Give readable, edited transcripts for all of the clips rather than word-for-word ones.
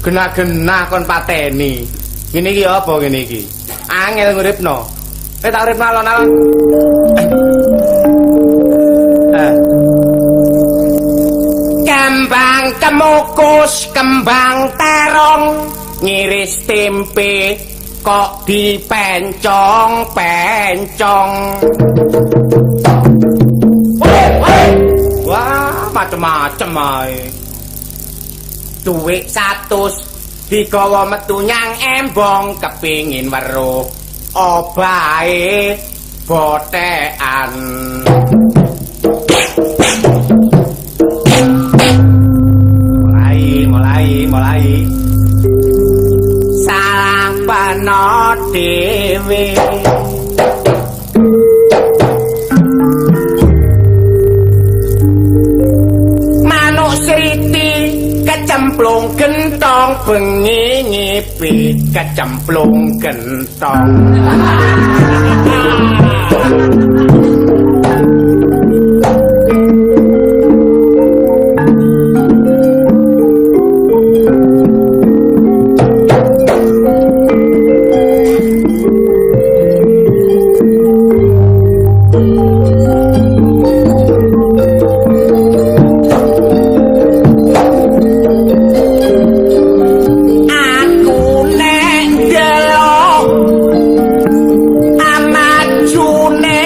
Genah-genah kon pateni. Ngene iki apa ngene iki? Angel nguripno. Eh tak uripno alon-alon. Eh. Kembang kemukus, kembang terong, ngiris tempe kok dipencong-pencong. Wah, macem-macem ae. Duit 100 digawa metu nyang embong kepingin weruh obahe botekan. Mulai, mulai, mulai. Salah peno dhewe. Manuk sriti kecemplung gentong bengi ngipi kecemplung gentong. Aku nek ndelok amajune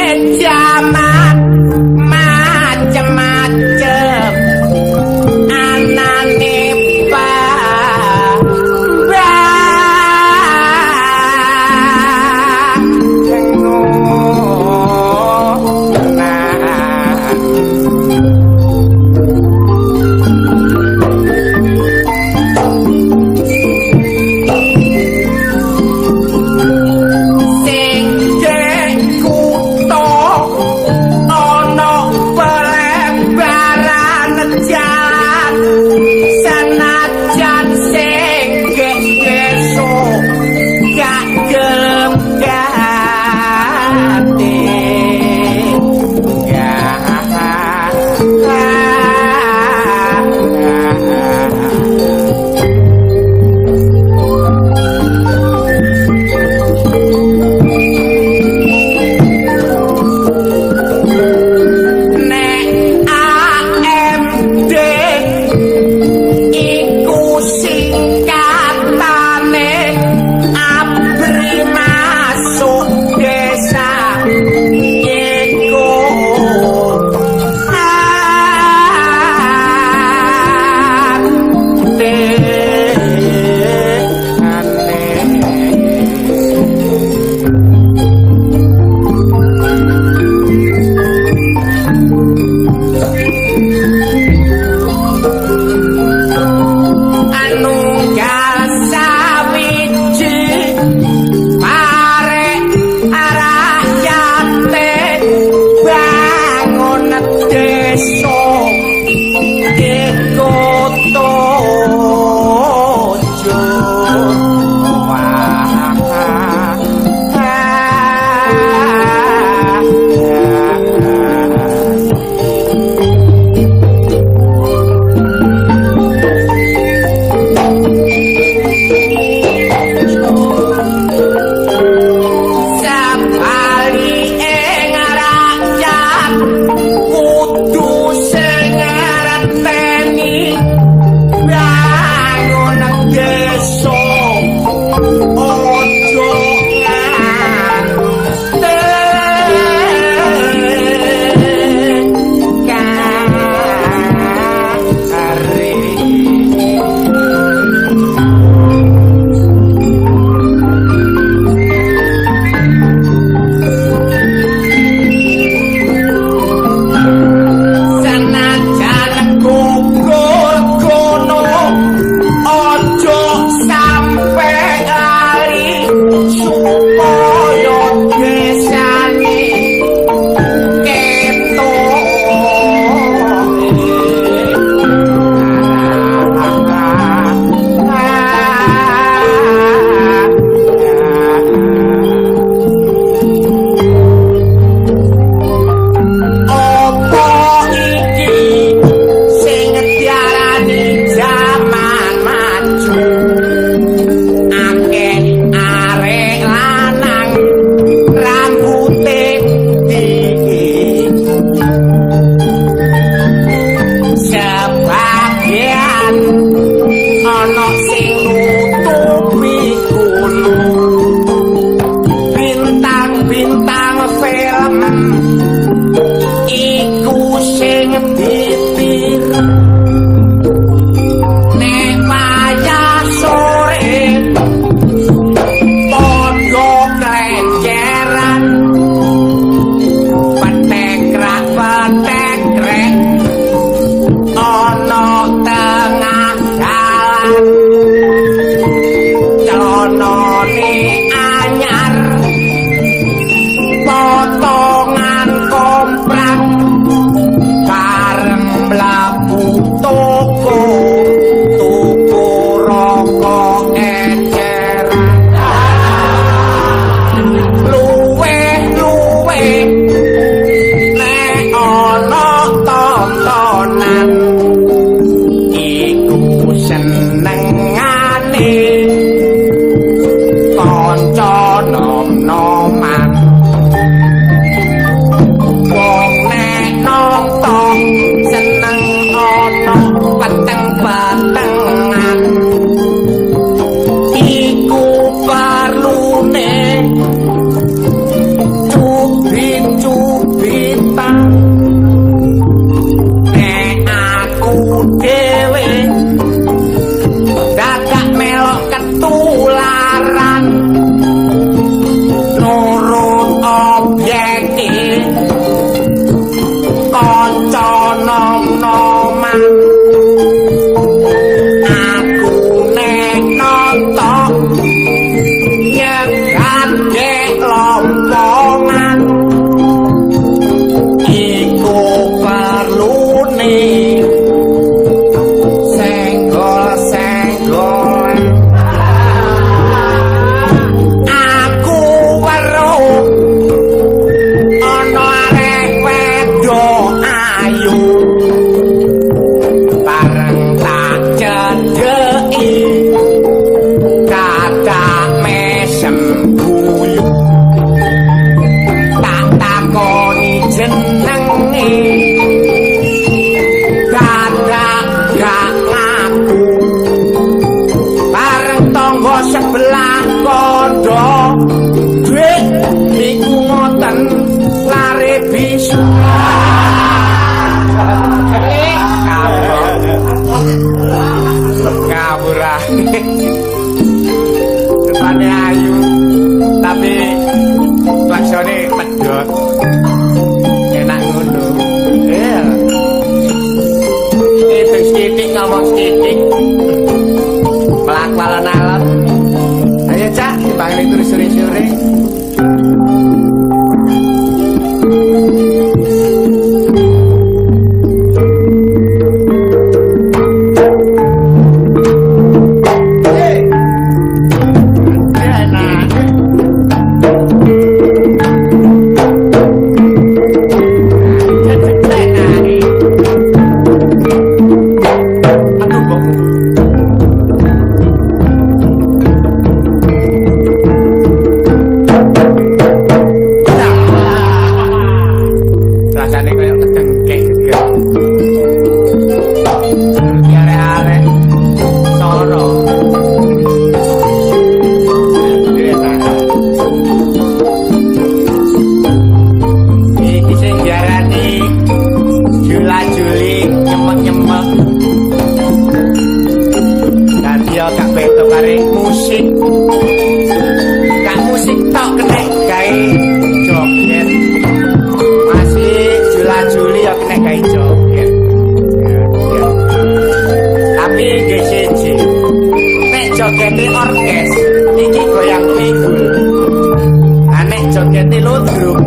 Ludruk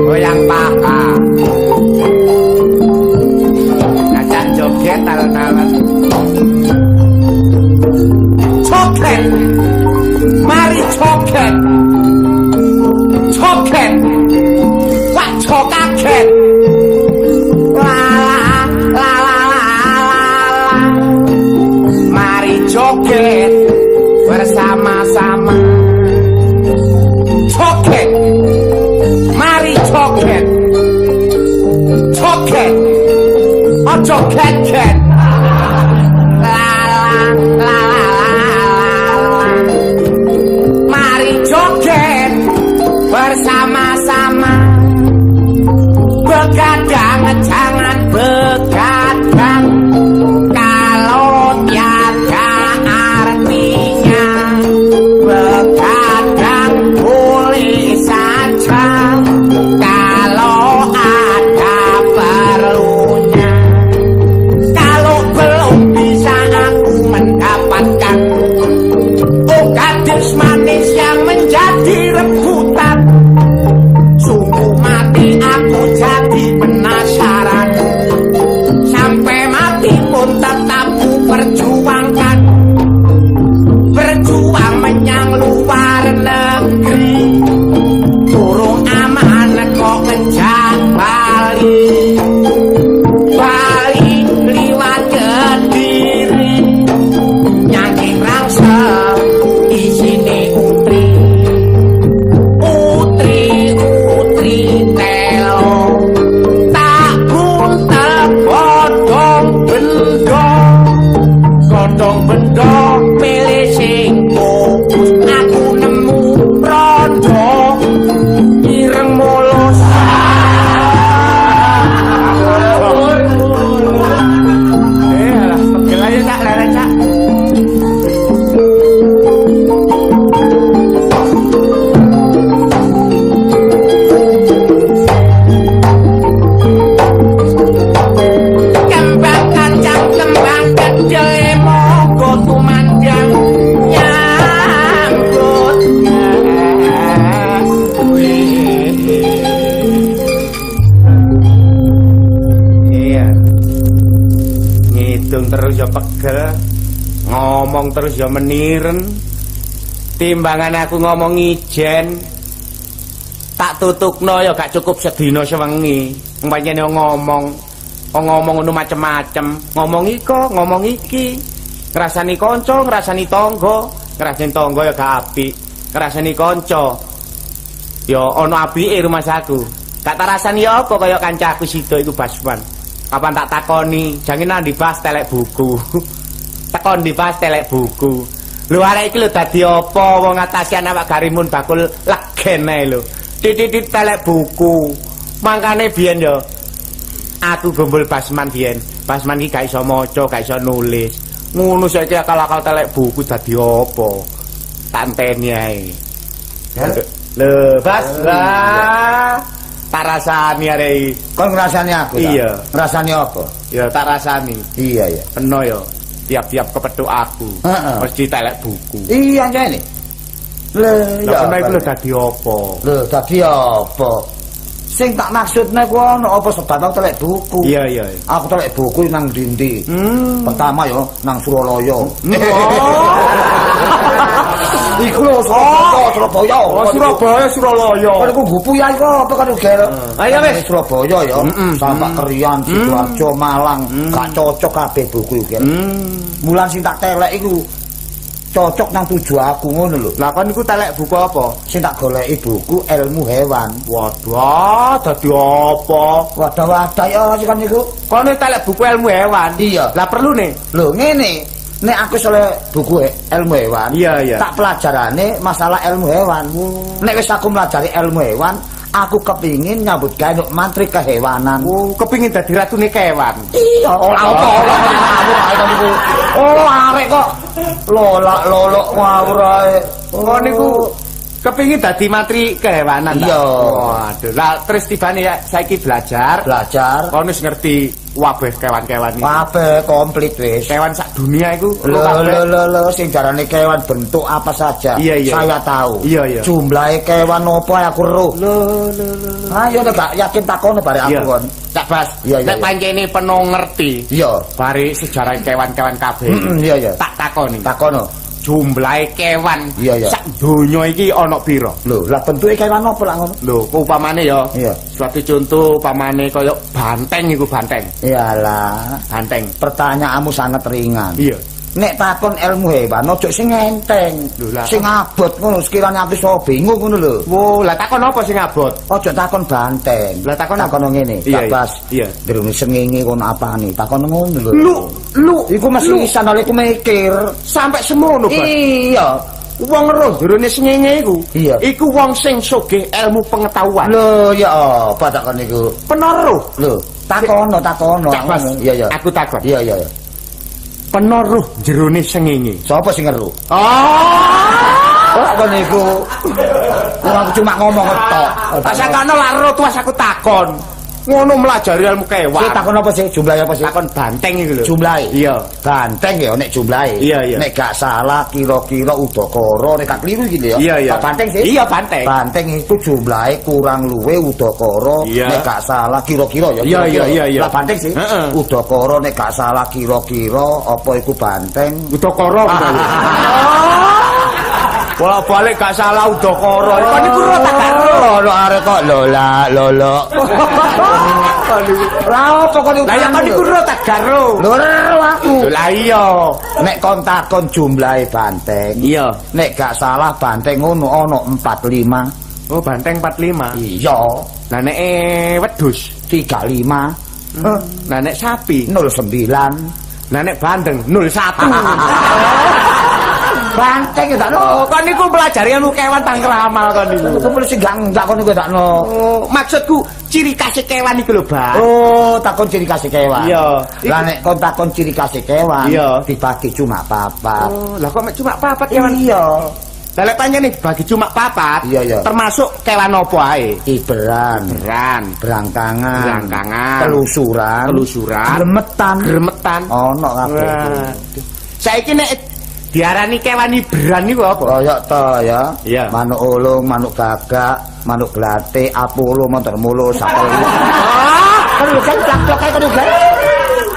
goyang paha. Ngajak joget alon-alon. Coket. Mari coket. Coket. Wak cokaget. La la la la la la la. Mari joget bersama-sama. Coket. Mari coket. Coket. Ojo ket-ket. La la la la la la. Mari joget bersama-sama. Begadang jangan begadang kalau tiada artinya. Begadang boleh saja kalau ada perlunya. Kalau belum bisa aku mendapatkan, oh gadis manis yang menjadi rebutan. Sungguh mati aku jadi penasaran. Sampai mati pun tetap ku perjuangkan. Berjuang menyang luar negeri. Durung aman kok ngejak Bali. Bali liwat Kediri. Nyangking rangsel isine utri. Utri utri telo. Tak buntel godhong bendo. Godhong bendo pilih sing fokus. Aku nemu rondo ireng mulus. Alah, pegel aja Cak, leren Cak. Kembang kacang kembang kedele monggo tumandang nyambut gawe. Iya. Ngitung terus ya pegel, ngomong terus ya meniren. Timbangan aku ngomong ijen, tak tutukno ya gak cukup sedina sewengi. Pancen yo ngomong, ngomong ngono macem-macem, ngomong iko, ngomong iki. Ngrasani kanca, ngrasani tangga, ngrasani tangga ya gak apik, ngrasani kanca ya ana apike rumasaku. Gak tak rasani ya apa kaya kancaku sido iku Basman. Kapan tak takoni, jangan nang dibahas telek buku. Tekon dibahas telek buku. Lho arek iki lho dadi apa wong ngatasi anak garimun bakul legen ae lho. Titit telek buku. Mangkane biyen yo aku gombol Basman biyen. Basman iki gak iso maca, gak iso nulis. Ngono saiki akal-akal telek buku dadi apa? Tak enteni ae. Lho, Bas, lah. Tak rasani arek iki. Kon ngrasani aku ta? Iya. Ngrasani apa? Ya tak rasani. Iya ya. Kena ya tiap-tiap kepethuk aku. Heeh. Mesti telek buku. Iya jane. Lho, Lah kena iku lho dadi apa? Lho, dadi apa? Sing tak maksudne ku ono apa sebab aku telek buku. Iya, iya. Aku telek buku nang ndi-ndi. Pertama yo nang Suralaya. Oh. Iku lho Surabaya, Surabaya. Oh, Surabaya, Suralaya. Kon iku gupu ya iku apa kan gel. Ayo wis. Surabaya ya, sampak Krian, Sidoarjo, Malang, gak cocok kabeh buku iku. Mulan sing tak telek iku cocok nang tuju aku ngono lho. Lah kon iku telek buku apa? Sing tak goleki buku ilmu hewan. Waduh, dadi apa? Wadah-wadah ya sing kan iku. Kon telek buku ilmu hewan. Iya. Lah perlu nih. Lho ngene, nek aku soleh buku ilmu hewan, Iya, iya. tak pelajarane masalah ilmu hewan. Nek wis aku mempelajari ilmu hewan, aku kepingin nyambut gawe untuk mantri kehewanan. Oh, kepingin dadi ratune kewan. Iya, ora apa ora ora niku. Oh, arek kok lolak-lolok ngawur ae. Kon niku Kepingin dadi mantri kehewanan ta? Iya. Waduh, lah terus tibane ya saiki belajar. Belajar. Kon wis ngerti wabeh kewan-kewan iki. Kabeh komplit wis. Kewan sak dunia iku Lho lho lho lho sing jarane kewan bentuk apa saja. Iya, iya. Saya tahu. Iya, iya. Jumlahe kewan opo aku ero. Lho lho lho. Ayo nek gak yakin takono bare aku kon. Cak Bas, Iya, iya, nek iya. pancene peno ngerti Iya. bare sejarah kewan-kewan kabeh. Iya iya. Tak takoni. Takono. Jumlahe kewan Iya, iya. sak donya iki ana pira? Lho, lah bentuke kewan opo lak ngono? Lho, upamane ya. Iya. Suatu contoh upamane kaya banteng iku banteng. Iyalah, Banteng. pertanyaanmu sangat ringan. Iya. Nek takon ilmu hewan ojo sing enteng. Lho, lah. Sing abot ngono sekiranya aku iso bingung ngono lho. Wo, lah takon apa sing abot? Ojo takon banteng. Lah, takon apa? Takon ngene, Iya, Cak Bas. iya. Jerone srengenge kono apane? Takon ngono lho. Lu, lu, Iku mesti isan oleh ku mikir. Sampai semono, Bas. Iya. Wong ero jerone srengenge iku. Iya. Iku wong sing sugih ilmu pengetahuan. Lho, ya apa takon iku? Peneruh. Lho, takono, takono. Cak Bas, Iya, iya. Aku takon. Iya, iya, iya. Peneruh jerone srengenge. Sapa sing ngeru? Oh. Kok kon iku? Wong aku cuma ngomong tok. Pasakane lak ero tuas aku takon. Ngono mlajari ilmu kewan. Sik takon apa sih? Jumlahe apa sih? Takon banteng iku lho. Jumlahe. Iya. Banteng ya nek jumlahe. Iya, iya. Nek gak salah kira-kira udakara nek gak keliru iki lho ya. Iya, iya. Pak banteng sih? Iya, banteng. Banteng itu jumlahe kurang luwe udakara Iya. nek gak salah kira-kira ya. Iya, kira-kira. iya, iya, iya. Lah banteng sih. Heeh. Udakara nek gak salah kira-kira apa iku banteng? Udakara kuwi. Bola balik gak salah udakara. Kon niku ro tak gak ro. Ono arek kok lola lolo. Lah opo kon iku? Lah ya kon niku ro tak gak ro. Lho ro aku. Lah iya. Nek kon takon jumlahe banteng. Iya. Nek gak salah banteng ngono ana 45. Oh, banteng 45. Iya, Lah nek wedhus 35. Lah nek sapi 09. Lah nek bandeng 01. Banteng ya takno. Oh, kon niku pelajari ilmu kewan tang ramal kon niku. Kepul sing gak enggak kon niku takno. Oh, maksudku ciri khas kewan iku lho, Bang. Oh, takon ciri khas kewan. Iya. Lah nek kon takon ciri khas kewan, Iya. dibagi cuma papat. Oh, lah kok mek cuma papat kewan? Iya. Lah lek pancen dibagi cuma papat, Iya, iya. termasuk kewan opo ae? Iberan, Beran, brangkangan, brangkangan, telusuran, telusuran, gremetan. gremetan. Ono kabeh. Waduh. Saiki nek diarani kewan iberan niku apa? Koyok to ya. Iya. Manuk ulung, manuk gagak, manuk glate, apolo, montor muluk, sapel. Ah, Kan lho kan plak-plak kae kan lho.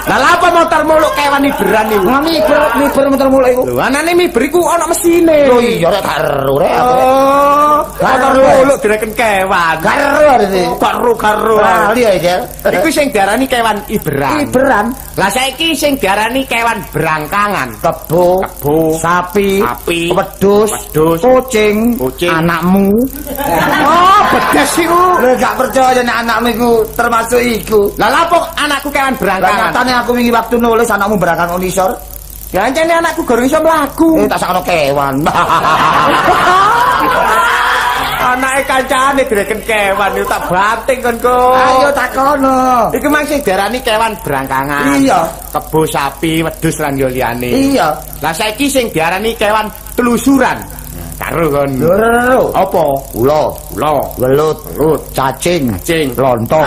lah lha apa motor muluk kewan iberan niku? Nah, miber, miber montor muluk iku. Lho, anane miber iku ana mesine. Lho iya rek gak ero rek aku. rek. Oh, motor Karo. muluk direken kewan. Gak ero arek. Karo-karo. Lali ya iki. Iku sing diarani kewan iberan. Iberan, Lah saiki sing diarani kewan brangkangan. kebo, Kebo, sapi, sapi, wedhus, wedhus, kucing, kucing. anakmu. Oh, bedes iku. Lho gak percaya nek anakmu iku termasuk iku. Lah lapo anakku kewan Lah brangkangan? nyatane aku wingi waktu nulis anakmu berangkat unisor. Ya ancene anakku gorong iso mlaku. Eh tak sakno kewan. Anake kancane direken kewan iku tak banting kon kok. Ayo takono. Iku mang sing diarani kewan brangkangan. Iya. Kebo, sapi, wedhus lan yo liyane. Iya. Lah saiki sing diarani kewan telusuran. Karo kon. Lho lho. Apa? Ula, Ula, welut, welut, cacing, cacing. lontong.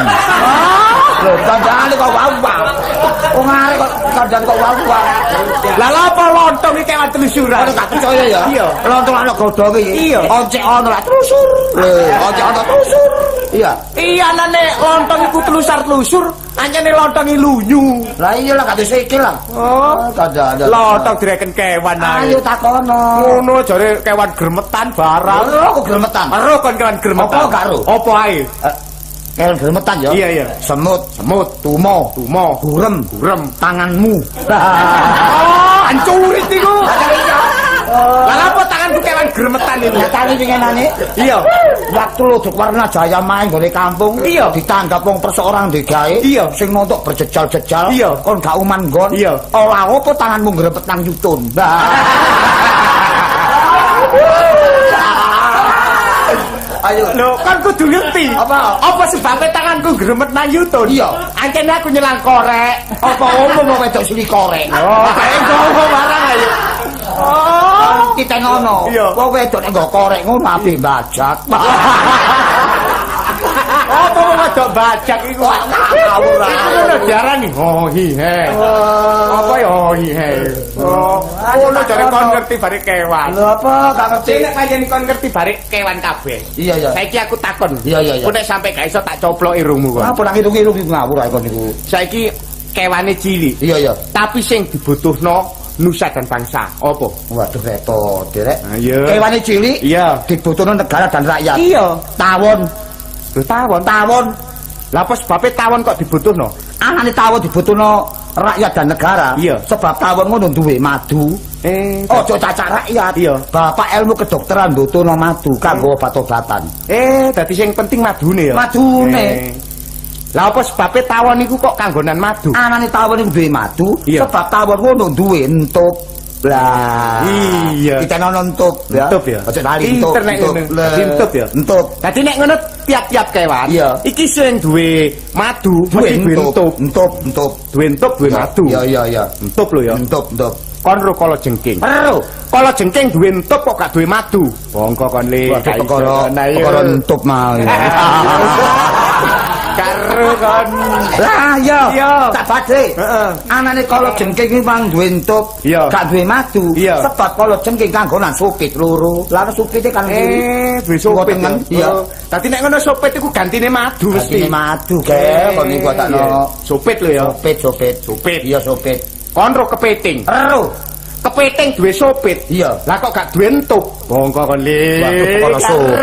Lho kandhane kok wau-wau. Wong arek kok kandhane kok wau-wau. Lah lha apa lontong iki kewan telusuran? Ora gak percaya ya. Iya. Lontong ana godhonge iki. Iya. Oncek ana lah telusur. Lho, oncek ana telusur. Iya. Iya anane lontong iku telusar-telusur, ancene lontong iki lunyu. Lah iya lah gak sikil lah. Oh, kandhane. Lontong direken kewan ae. Ayo takono. Ngono jare kewan gremetan barang. Lho aku gremetan. Ero kon kewan gremetan. Apa gak ero? Apa ae? Kewan gremetan ya. Iya, iya. Semut, Semut, tumo, tumo, gurem, gurem. tanganmu. Oh, ancurit iku. Lah apa tanganku kewan gremetan iku? Nyatane pinginane. Iya. Waktu Ludruk Warna Jaya main gone kampung, Iya. ditanggap wong perseorang digawe, Iya. sing nontok berjejal-jejal, Iya. kon gak uman nggon. Iya. Ora apa tanganmu ngremet nang yutun. Ayo. Lho, kon kudu ngerti. Apa? Apa sebabnya tanganku gremet nang yutun? Iya. Ancene aku nyelang korek. Apa omong wong wedok sili korek. Oh, kae ngomong barang ayo. Oh. Titenono. Wong wedok nek nggo korek ngono ape bajak. Apa wong wedok bajak iku? Ngawur Iku ngono diarani oh hi he. Apa ya oh hi he. Oh, ngono jare kon ngerti bare kewan. Lho apa gak ngerti? Nek kayane kon ngerti bare kewan kabeh. Iya iya. Saiki aku takon. Iya iya iya. Ku nek sampe gak iso tak coplok irungmu kon. Apa nang irung-irung iku ngawur ae kon niku. Saiki kewane cilik. Iya iya. Tapi sing dibutuhno nusa dan bangsa. Apa? Waduh repot, Rek. Iya. Kewane cilik Iya. dibutuhno negara dan rakyat. Iya. Tawon. Lho tawon. Tawon. Lah apa sebabe tawon kok dibutuhno? Anane tawon dibutuhno rakyat dan negara. Iya. Sebab tawon ngono duwe madu. Ojo cacak rakyat. Iya. Bapak ilmu kedokteran butuhno madu kanggo obat-obatan. Dadi sing penting madune ya. Madune. Lah apa sebabe tawon iku kok kanggonan madu? Anane tawon iku duwe madu, Iya. sebab tawon ngono duwe entup. Lah. Iya. Ditenono entup ya. Entup ya. Ojo lali entup. Pinter nek ngono. Lah. Entup ya. Entup. Dadi nek ngono tiap-tiap kewan, Iya. iki sing duwe madu Duwe mesti duwe entup. Entup, entup. Duwe entup, duwe madu. Iya iya iya. Entup lho ya. Entup, entup. Kon ro kala jengking. Ero. Kala jengking duwe entup kok gak duwe madu. Bongko kon le. Waduh perkara perkara entup mau. Karo kon. Lah iya. Iya. Tak badhe. Heeh. Anane kala jengking iki mang duwe entup, Iya. gak duwe madu. Iya. Sebab kala jengking kanggonan supit loro. Lah supite kan Duwe supit tengen. ya. Iya. Oh. Dadi nek ngono supit iku gantine madu mesti. Gantine madu, Gel. Kon niku takno. Iya. Supit lho ya. Supit, supit. Supit. Iya, supit. Kon ro kepiting. Ero. Kepiting duwe supit. Iya. Lah kok gak duwe entup? Bongko kon le. Waduh, perkara supit,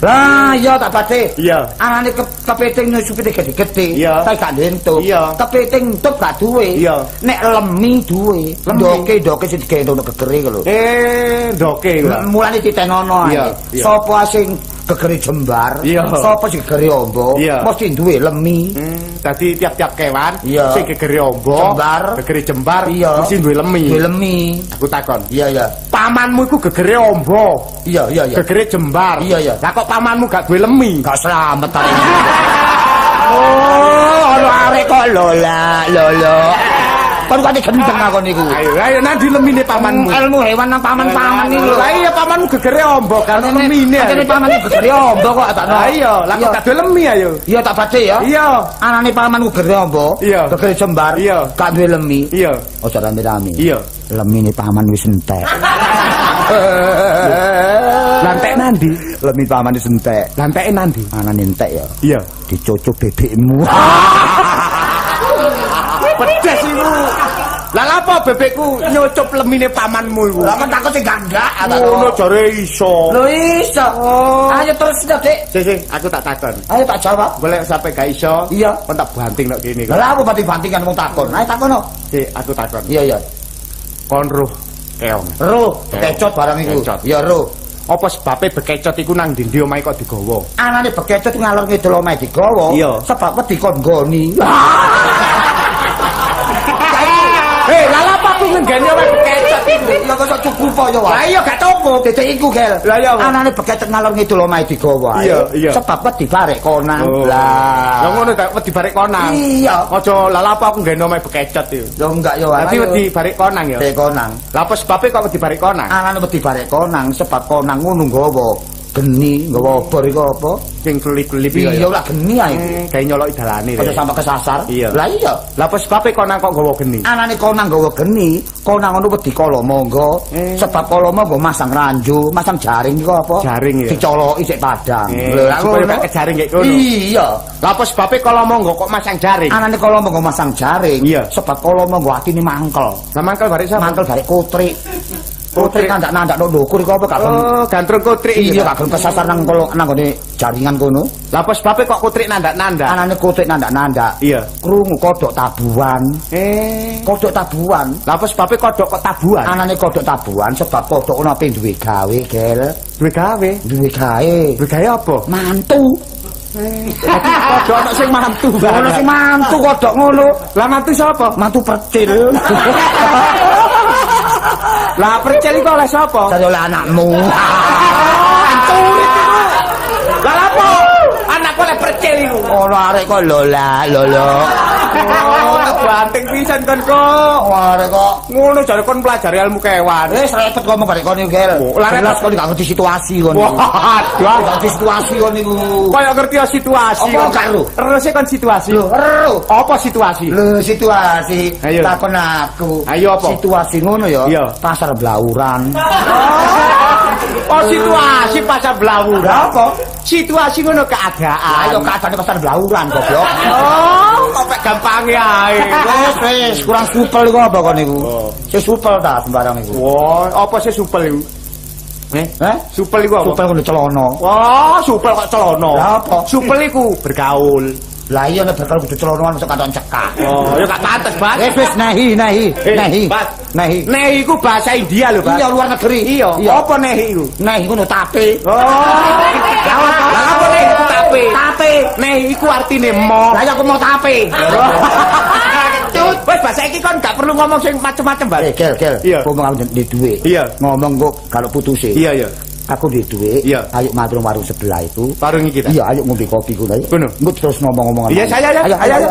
Lah iya tak badhe. Iya. Anane kepiting nek supite gede-gede, Iya. tapi gak duwe entup. Iya. Kepiting entup gak duwe. Iya. Nek lemi duwe. Lemi. Ndoke-ndoke sing digawe gegere iku lho. Ndoke iku. Mulane titenono ae. Iya, iya. Sapa sing gegere jembar, Iya. sapa sing gegere ombo, Iya. mesti duwe lemi. Dadi tiap-tiap kewan Iya. sing gegere ombo, Jembar. gegere jembar, Iya. mesti duwe lemi. Duwe lemi. Aku takon. Iya, iya. Pamanmu iku gegere ombo, Iya, iya, iya. gegere jembar. Iya, iya. Lah kok pamanmu gak duwe lemi? Gak selamat arek. Oh, ono arek kok lola, lolo. Kon kate gendeng aku niku. Ayo, ayo nanti lemine pamanmu. Ilmu hewan nang paman-paman niku lho. Lah iya pamanmu gegere ombo kan lemine. Pancene pamanmu gegere ombo kok tak Lah iya, lah kok gak duwe lemi ayo. Iya tak badhe ya. Iya. Anane pamanku gegere ombo, Iya. gegere jembar, Iya. gak duwe lemi. Iya. Aja rame-rame. Iya. Lemine paman wis entek. Lah entek nandi? Lemi paman wis entek. Lah enteke nandi? Anane entek ya. Iya. Dicucuk bebekmu. Pedes iku. Lah lha apa bebekku nyucup lemine pamanmu iku? Lah men takut sing gak-gak Ngono jare iso. Lho iso. Oh. Ayo terus to, Dik. Sik sik, aku tak takon. Ayo tak jawab. Golek sampe gak iso. Iya. Kon tak banting nek kene kok. Lah aku banting-bantingan wong takon. Ayo takono. Sik, aku takon. Iya, iya. Kon roh keong. Roh, bekecot barang iku. Bekecot. Ya roh. Apa sebabe bekecot iku nang ndi-ndi omahe kok digawa? Anane bekecot ngalor ngidul omahe digawa. Iya. Sebab wedi kon nggoni. Lah lha apa aku ngenggani omahe bekecot iku? Lah kok cukup ya wae. Lah iya gak cukup. Dedek iku, Gel. Lah iya apa? Anane bekecot ngalor ngidul omahe digawa ae. Iya, iya. Sebab wedi barek konang. Oh. Lah. Lah ngono ta wedi barek konang. Iya. Aja lah lha apa aku nggene omahe bekecot iku. Lho enggak ya wae. Dadi wedi barek konang ya. Barek konang. Lah apa sebabe kok wedi barek konang? Anane wedi barek konang sebab konang ngono nggawa geni, nggawa obor iku apa? Sing kelip-kelip iku Iya lah geni ae iku. Gawe nyoloki dalane. Aja sampe kesasar. Iya. Lah iya. Lah apa sebabe konang kok nggawa geni? Anane konang nggawa geni, konang ngono wedi kala mangga. Sebab kala mangga masang ranju, masang jaring iku apa? Jaring ya. Dicoloki sik padang. Lho, supaya gak kejaring kayak kono. Iya. Lah apa sebabe kala mangga kok masang jaring? Anane kala mangga masang jaring, Iya. sebab kala mangga atine mangkel. Lah mangkel barek sapa? Mangkel barek kutrik. Kutrik nandak-nandak nang ndukur iku apa gak gelem. Oh, gantrung kutrik iki. Iya, gak gelem kesasar nang kono nang gone jaringan kono. Lah apa sebabe kok kutrik nandak-nandak? Anane kutrik nandak-nandak. Iya. Krungu kodhok tabuhan. Kodhok tabuhan. Lah apa sebabe kodhok kok tabuhan? Anane kodhok tabuhan sebab kodhok ono ape duwe gawe, Gel. Duwe gawe. Duwe gawe. Duwe gawe apa? Mantu. Kodhok ono sing mantu. Ono sing mantu kodhok ngono. Lah mantu sapa? Mantu percil. Lah percil iku oleh sapa? Saya oleh anakmu. Ancurit iku. Lah lha apa? Anakku oleh percil iku. Ono arek kok lola, lolo. Banting pisan kon kok. Wah, rek kok ngono jare kon pelajari ilmu kewan. Wis repot ngomong barek kon iku, Gel. Jelas kon gak ngerti situasi kon. Waduh, gak ngerti situasi kon iku. Kaya ngerti situasi. Apa gak ero? Terus kon situasi. Lho, ero. Apa situasi? Lho, situasi. Takon aku. Ayo apa? Situasi ngono ya. Pasar Blauran. Oh, situasi pasar Blauran. Apa? Situasi ngono keadaan. Ayo keadaane pasar Blauran goblok. Oh, kok pek gampange ae. Wis wis kurang supel iku apa kon iku? Sing supel ta sembarang iku. Wah, apa sih supel iku? Eh? Supel iku apa? Supel kudu celana. Wah, supel kok celana. Lah apa? Supel iku bergaul. Lah iya nek bergaul kudu celana masuk katon cekak. Oh, ya gak pantes, Bas. Wis wis nehi nehi nehi. Nehi. Nehi iku bahasa India lho, Bas. Iya, luar negeri. Iya. Apa nehi iku? Nehi iku tape. Oh. Lah apa nehi iku tape? Tape. Nehi iku artine mo. Lah iya aku mau tape. Wes bahasa iki kon gak perlu ngomong sing macem-macem, Bas. Gel, gel. Ngomong aku di dhuwit. Ngomong kok kalau putuse. Iya, iya. Aku di dhuwit, ayo matur warung sebelah itu. Warung iki ta? Iya, ayo ngombe kopi ku ayo. Ngono. Terus ngomong-ngomongan. Iya, saya ya. Ayo, ayo.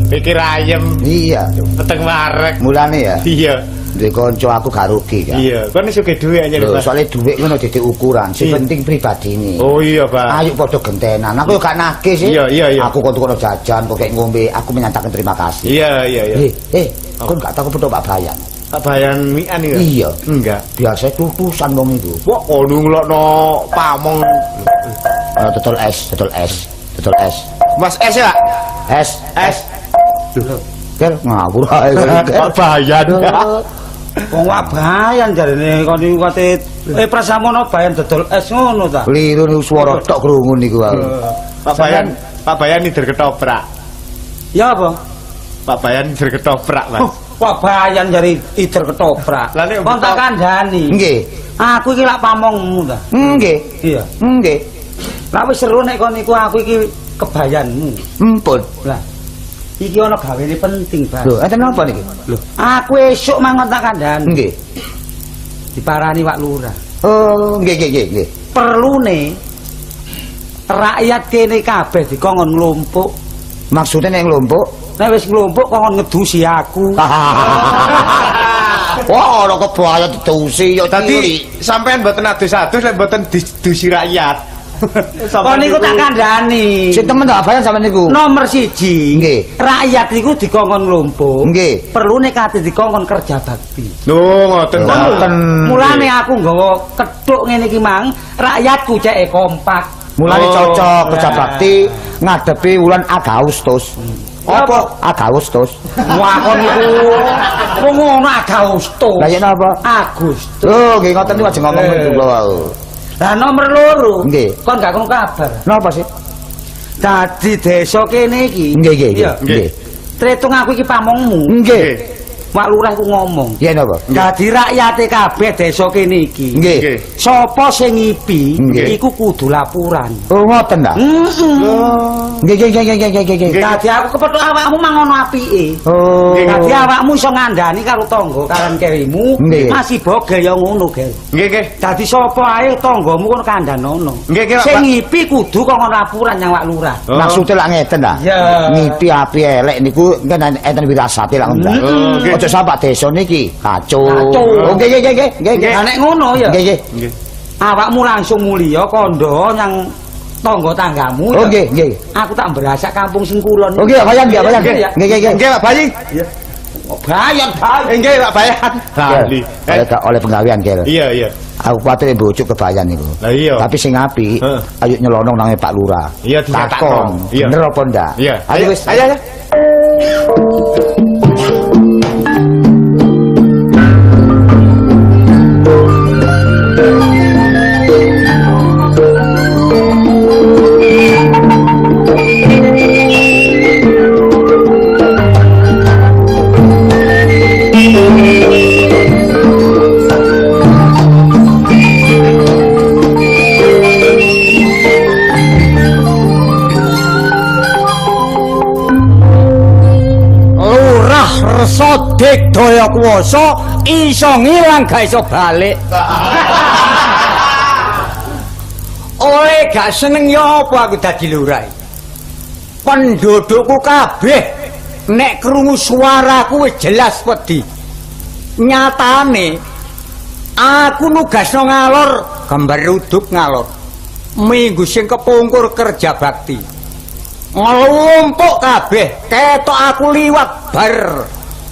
Pikir ayem. Iya. Peteng wareg. Mulane ya. Iya. Duwe kanca aku gak rugi kan. Iya, kon sugih dhuwit aja lho, Pak. Soale dhuwit ngono dadi ukuran, sing penting pribadine. Oh iya, Pak. Ayo padha gentenan. Aku yo gak nagih sih. Iya, iya, iya. Aku kon tukono jajan, kok kayak ngombe, aku menyatakan terima kasih. Iya, iya, iya. Kon gak tau kepethuk Pak Bayan. Pak Bayan mian iki? Iya. Enggak. Biasa tutusan wong iku. Wah, kono nglokno pamong. Dodol es, dodol es, dodol es. Mas es ya, Pak? Es, es. Lho, Gel ngawur ae. Pak Bayan. Wong Pak Bayan jarene kon niku kate prasamono Bayan dodol es ngono ta. Kliru niku swara tok krungu niku aku. Pak Bayan, Pak Bayan nider ketoprak. Ya apa? Pak Bayan nider ketoprak, Mas. Pak Bayan jare ider ketoprak. Kon tak kandhani. Nggih. Aku iki lak pamongmu ta. Nggih. Iya. Nggih. Lah wis seru nek kon niku aku iki kebayanmu. Empun. Lah iki ana gawene penting, Bas. Lho, enten napa niki? Lho, aku esuk mangan tak kandhani. Nggih. Diparani Pak Lurah. Oh, nggih nggih nggih nggih. Perlune rakyat kene kabeh dikongkon nglumpuk. Maksudnya nek nglumpuk? Nek wis nglumpuk kongkon ngedusi aku. Wah, ana kebaya didusi ya. Dadi sampean mboten adus-adus lek mboten didusi rakyat. Kon niku tak kandhani. Sing temen tak bayar sampean niku. Nomor 1. Nggih. Rakyat niku dikongkon nglumpuk. Nggih. Perlune kate dikongkon kerja bakti. Lho, ngoten ta. Ngoten. Mulane aku nggawa kethuk ngene iki mang, rakyatku ceke kompak. Mulane cocok kerja bakti ngadepi wulan Agustus. Apa Agustus? Wah, kon niku wong ngono Agustus. Lah yen apa? Agustus. Lho, nggih ngoten niku aja ngomong niku kula wau. Lah nomor 2. Nggih. Kon gak krungu kabar. Napa sih? Dadi desa kene iki. Nggih, nggih, nggih. Tretung aku iki pamongmu. Nggih. Pak Lurah ku ngomong. Iya napa? Dadi rakyate kabeh desa kene iki. Nggih. Sapa sing ngipi iku kudu laporan. Oh ngoten ta? Heeh. Nggih nggih nggih nggih nggih nggih. Dadi aku kepethuk awakmu mang ono apike. Oh. Dadi awakmu iso ngandani karo tangga karan kerimu, masih bogel ya ngono, Gel. Nggih nggih. Dadi sapa ae tanggamu kono kandhanono. Nggih nggih. Sing ngipi kudu kok ngono laporan nyang Pak Lurah. Maksude lak ngeten ta? Ngipi api elek niku enten wirasate lak ngono. Aja sampak desa niki kacau. Oh nggih nggih nggih nggih. Lah nek ngono ya. Nggih nggih. Awakmu langsung mulya kandha nyang tangga tanggamu ya. Oh nggih nggih. Aku tak mbrasak kampung sing kulon. Oh nggih Bayan nggih Bayan. Nggih nggih nggih. Nggih Pak Bayi. Iya. Bayan Bayan. Nggih Pak Bayan. Lali. Oleh penggawean Gel. Iya iya. Aku kuwatir mbocuk kebayan niku. Lah iya. Tapi sing apik ayo nyelonong nang Pak Lurah. Iya takon. Bener apa ndak? Ayo wis. Ayo ayo. Sodik daya kuwasa iso ngilang gak iso balik. Oleh gak seneng ya apa aku dadi lurah. Pendudukku kabeh nek krungu suaraku wis jelas wedi. Nyatane aku nugasno ngalor gemberuduk ngalor. Minggu sing kepungkur kerja bakti. Nglumpuk kabeh ketok aku liwat bar.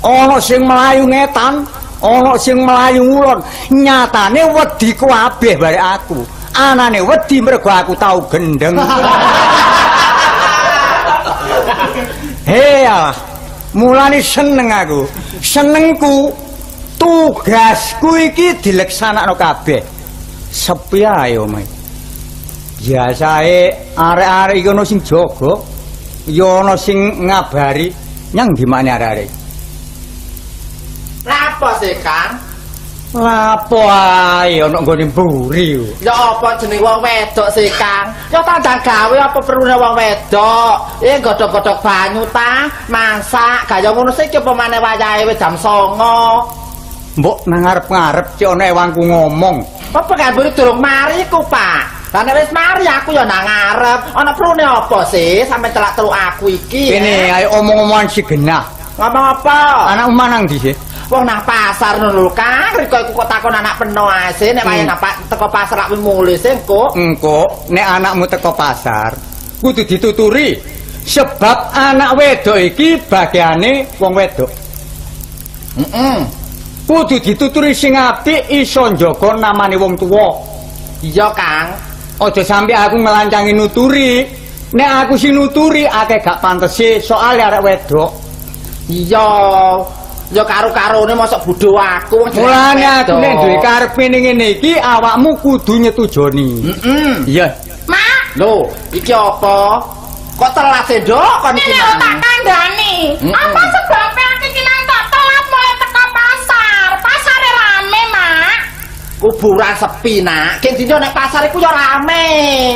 Ana sing mlayu ngetan, ana sing mlayu ngulon. Nyatane wedi kabeh barek aku. Anane wedi mergo aku tau gendeng. Hei alah, mulane seneng aku. Senengku tugasku iki dileksanakno kabeh. Sepi ae omahe. Biasae arek-arek iki ana sing jaga, ya ana sing ngabari nyang ndi maneh arek-arek. Lapo sih, Kang? Lapo ae ana nggone mburi. Ya apa jeneng wong wedok sih, Kang? Ya tandang gawe apa perlune wong wedok? Godhog-godhog banyu ta, masak, gaya ngono sih iki apa maneh wayahe wis jam 09.00. Mbok nang ngarep-ngarep cek ana ewangku ngomong. Apa gambure durung mari ku, Pak? Lah nek wis mari aku ya nang ngarep. Ana perlune apa sih sampe celak-celuk aku iki? Kene ayo omong-omongan si genah. Ngomong apa? Anakmu manang ndi sih? Wong nang pasar ngono lho, Kang. Riko iku kok takon anak peno ae sih nek wayah nang teko pasar lak mulih sih engko. Engko nek anakmu teko pasar kudu dituturi sebab anak wedok iki bagiane wong wedok. Heeh. Kudu dituturi sing apik iso njaga namane wong tuwa. Iya, Kang. Aja sampe aku nglancangi nuturi. Nek aku sing nuturi akeh gak pantese soalé arek wedok. Iya. Ya karo-karone mosok bodho aku wong jenenge. Mulane aku nek duwe karepe ning ngene iki awakmu kudu nyetujoni. Heeh. Iya. Mak. Lho, iki apa? Kok telat sih, Nduk? Kon iki lho tak kandhani. Apa sebabe aku iki nang tak telat mulai teko pasar? Pasare rame, Mak. Kuburan sepi, Nak. Ki dina nek pasar iku ya rame.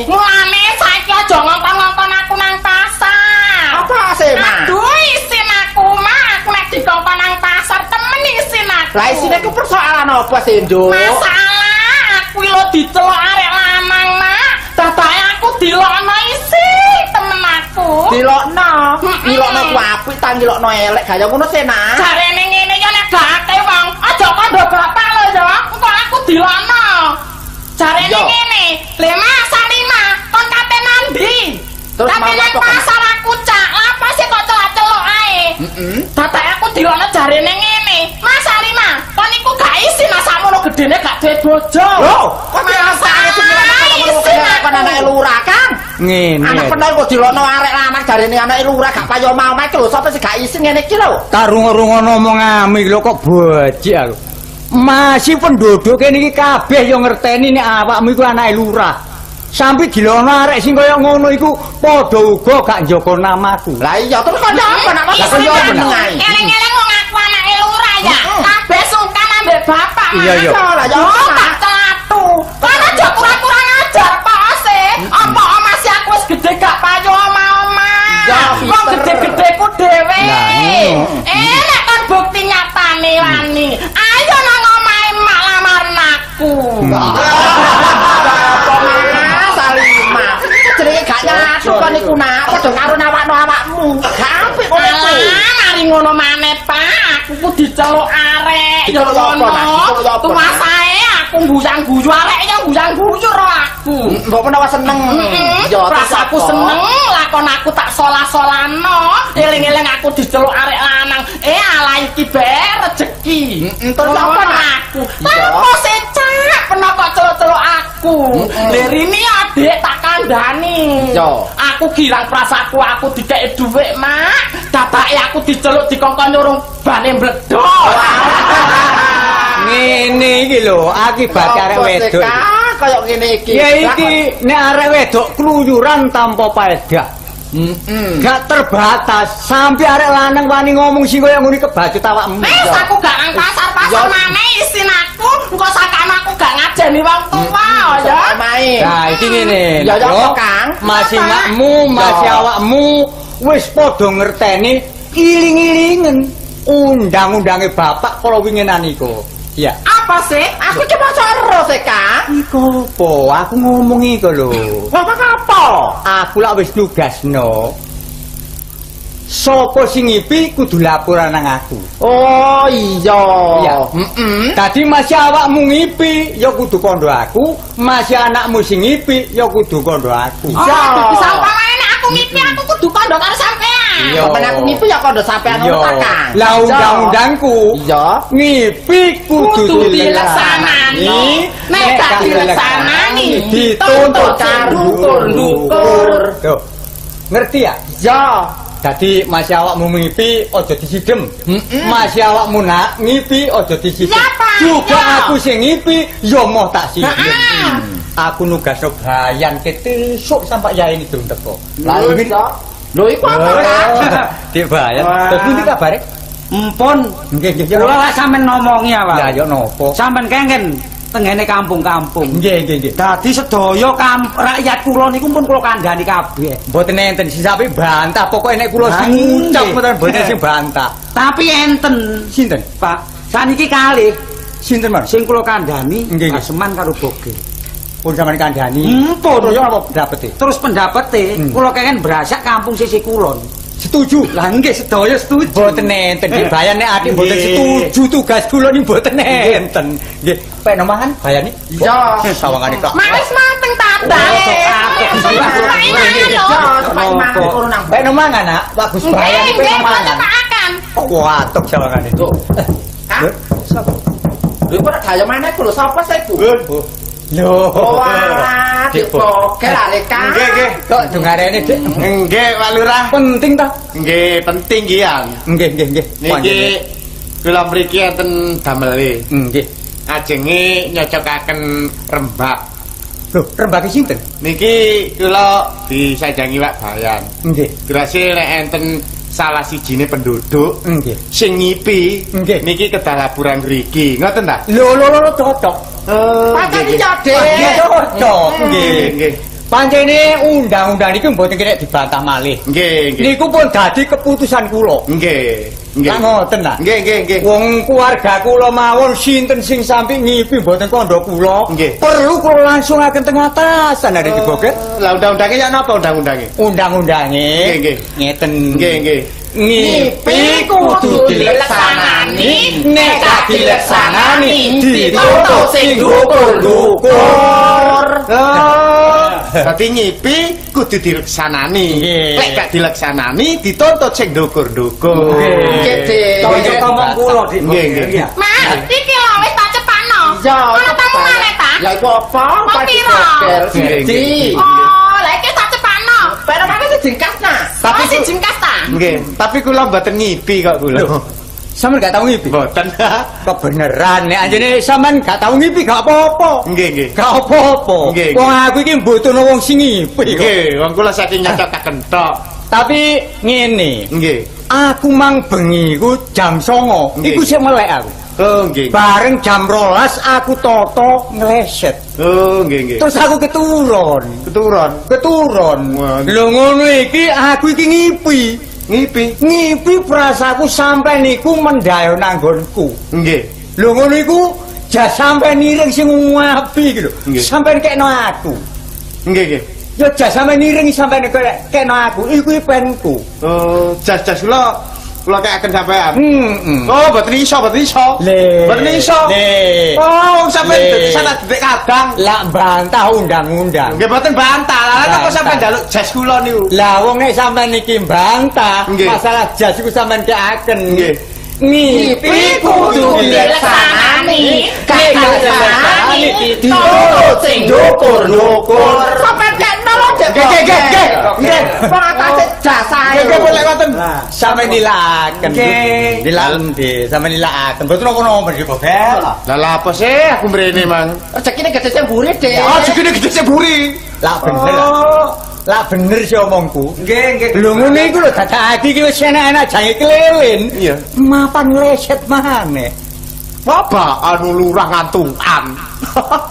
Mulane saiki aja ngongkon-ngongkon aku nang pasar. Apa sih, Mak? Aduh, isin aku, Mak. Aku nek dikongkon nang pasar temen isin aku. Lah isine ku persoalan apa sih, Nduk? Masalah aku lho dicelok arek lanang, Mak. Dadake aku dilokno isin temen aku. Dilokno? Ngilokno ku apik ta ngilokno elek gaya ngono sih, Nak. Jarene ngene ya nek gak akeh wong, aja kandha bapak lho ya. Engko aku dilokno. Jarene ngene, "Le Mas Salima, kon kate nandi?" Terus tapi nang pasar aku cak, lapa sih kok celak-celok ae? Heeh. Dadake aku dilokno jarene ngene, "Mas Salima, kon iku gak isin sakmono gedene gak duwe bojo." Lho, kok dirasake sing kon anake lurah, Kang? Ngene. Anak penol kok dilokno arek lanang jarene anake lurah gak payo mau iki lho, sapa sing gak isin ngene iki lho? Tarung-rungono omongame iki lho kok bajik aku. Masih penduduk kene iki kabeh yo ngerteni nek awakmu iku anake lurah. Sampe dilono arek sing kaya ngono iku padha uga gak njaga namaku. Lah iya terus kaya apa nak Lah kaya apa nak? Eleng-eleng wong aku anake lurah ya. Kabeh sungkan ambek bapak. Iya iya. Lah ya tak celatu. Kan aja kurang-kurang ajar Pak Ose. Apa masih aku wis gedhe gak payu omah-omah. Wong gedhe-gedheku dhewe. Nek kon bukti nyatane wani. Ayo nang omahe mak lamarna aku. Jenenge gak nyatu kon iku nak padha karo nawakno awakmu. Gak apik ngono iku. Mari ngono maneh Pak, aku ku diceluk arek. Ya ngono. Tumasae aku guyang-guyu arek ya guyang-guyu ro aku. Mbok menawa seneng. Ya aku seneng lakon aku tak solah-solano. Eling-eling aku diceluk arek lanang. Ala iki bae rejeki. Terus apa aku? Lah sing cak peno kok celuk-celuk aku. Lerine adik tak kandhani. Aku girang prasaku aku dikeki dhuwit, Mak. Dadake aku diceluk dikongkon nyurung bane mbledhos. Ngene iki lho, akibat arek wedok. Kaya ngene iki. Ya iki nek arek wedok kluyuran tanpa paedah. Gak terbatas sampai arek lanang wani ngomong sing kaya ngene kebacut awakmu. Wis aku gak nang pasar-pasar maneh isin aku, engko sakane aku gak ngajeni wong tuwa ya. Nah, iki ngene. Ya ya Kang, masih makmu, masih awakmu wis padha ngerteni iling-ilingen undang-undange bapak kala winginan iku. Iya. Apa sih? Aku cuma ero sih, Kang. Iku apa? Aku ngomong iku lho. Ngomong apa? Aku lak wis nugasno. Sopo sing ngipi kudu laporan nang aku. Oh iya. Iya. Dadi masih awakmu ngipi ya kudu kandha aku, masih anakmu sing ngipi ya kudu kandha aku. Iya. Bisa umpamane nek aku ngipi aku kudu kandha karo sampean. Iya. Sampeyan aku ngipi ya kandha sampean ngono ta, Kang. Lah undang-undangku iya ngipi kudu dileksanani. Nek gak dileksanani dituntut karo ndukur. Tuh. Ngerti ya? Iya. Dadi masih awakmu ngipi aja disidem. Masih awakmu nak ngipi aja disidem. Juga aku sing ngipi ya moh tak sidem. Aku nugasno bayan ketesuk sampai yae ini durung teko. Lah lho iku apa, Kang? Dik Bayan. Terus pundi kabare? Empun. Nggih nggih. Kula lak sampean ngomongi awak. Lah ya napa? Sampean kengken tengene kampung-kampung. Nggih nggih nggih. Dadi sedaya rakyat kula niku pun kula kandhani kabeh. Mboten enten sing sampe bantah, pokoke nek kula sing ngucap mboten mboten sing bantah. Tapi enten sinten, Pak? Saniki kalih sinten, Mas? Sing kula kandhani Baseman karo Boge. Pun sampean kandhani. Empun. Terus apa pendapete? Terus pendapete kula kengken brasak kampung sisih kulon. Setuju. Lah nggih sedaya setuju. Mboten enten dibayan nek ati mboten setuju tugas kula niki mboten enten. Nggih, pekno mangan bayani. Iya, sawangane kok. Wis mateng ta, Pekno mangan, Nak. Bagus bayani pekno mangan. Watuk sawangane. Hah? Sapa? Lho kok gaya maneh ku lho sapa sih iku? Lho. Oh alah, Dik Boge lha Kang. Nggih, nggih. Kok dungarene, Dik? Nggih, Pak Lurah. Penting ta? Nggih, penting iki, Yang. Nggih, nggih, nggih. Niki kula mriki enten damele. Nggih. Ajenge nyocokaken rembak. Lho, rembake sinten? Niki kula disajangi Pak Bayan. Nggih. Grase nek enten salah sijine penduduk nggih sing ngipi nggih niki kedah laporan mriki. Ngoten ta? Lho, lho, lho, cocok. Pancen iya, Dik. Cocok. Nggih, nggih. Pancene undang-undang niku mboten kena dibantah malih. Nggih, nggih. Niku pun dadi keputusan kula. Nggih, nggih. Lah ngoten ta? Nggih, nggih, nggih. Wong keluarga kula mawon sinten sing sampe ngipi mboten kandha kula. Nggih. Perlu kula langsungaken teng atasan dari Boget. Lah undang-undange ya napa undang-undange? Undang-undange. Nggih, nggih. Ngeten. Nggih, nggih. Ngipi kudu dileksanani, nek gak dileksanani dituntut sing ndukur-ndukur. Dadi ngipi kudu dileksanani. Nek gak dileksanani dituntut sing ndukur-ndukur. Nggih, Dik. Cocok omong kula, Dik. Nggih, nggih. Mak, iki lho wis tak cepakno. Iya. Ana tamu maneh ta? Lah iku apa? Wong piro? Siji. Oh, lah iki tak cepakno. Pero mane sing jengkas nah. Tapi sing jengkas ta? Nggih, tapi kula mboten ngipi kok kula. Sampeyan gak tau ngipi? Mboten. Kebeneran nek anjene sampean gak tau ngipi gak apa-apa. Nggih, nggih. Gak apa-apa. Wong aku iki mbutuhno wong sing ngipi kok. Nggih, wong kula saking nyocokaken tok. Tapi ngene. Nggih. Aku mang bengi iku jam 09.00. Iku sik melek aku. Oh, nggih. Bareng jam 12 aku toto ngleset. Oh, nggih, nggih. Terus aku keturun. Keturun. Keturun. Lho ngono iki aku iki ngipi. Ngipi. Ngipi prasaku sampe niku mendayo nanggonku. Nggih. Lho ngono iku jas sampe niring sing ngapi iki lho. Sampe kekno aku. Nggih, nggih. Ya jas sampe niring sampe kekno aku, iku ipenku. Oh, jas-jas kula kula kekaken sampean. Heeh. Oh, mboten iso, mboten iso. Mboten iso. Oh, sampean dadi salah detik kadang. Lah bantah undang-undang. Nggih mboten bantah. Lah kok sampean njaluk jas kula niku? Lah wong nek sampean iki bantah, masalah jas iku sampean kekaken. Nggih. Ngipi kudu dileksanani, gak dileksanani dituntut sing ndukur-ndukur. Sampeyan kekno lho, Dek. Nggih, nggih, nggih. Nggih. Wong atase jasae. Nggih, boleh ngoten. Sampeyan dilakaken. Nggih. Dilaken, Dik. Sampeyan dilakaken. Mboten napa-napa Dik Bogel. Lah lha apa sih aku mrene, Mang? Rezekine gede sing mburi, Dik. Oh, rezekine gede sing mburi. Lah bener. Lah bener sih omongku. Nggih, nggih. Lho ngono iku lho dadakake iki wis enak-enak jange kelilin. Iya. Mapan leset maneh. Bapak anu lurah ngantukan.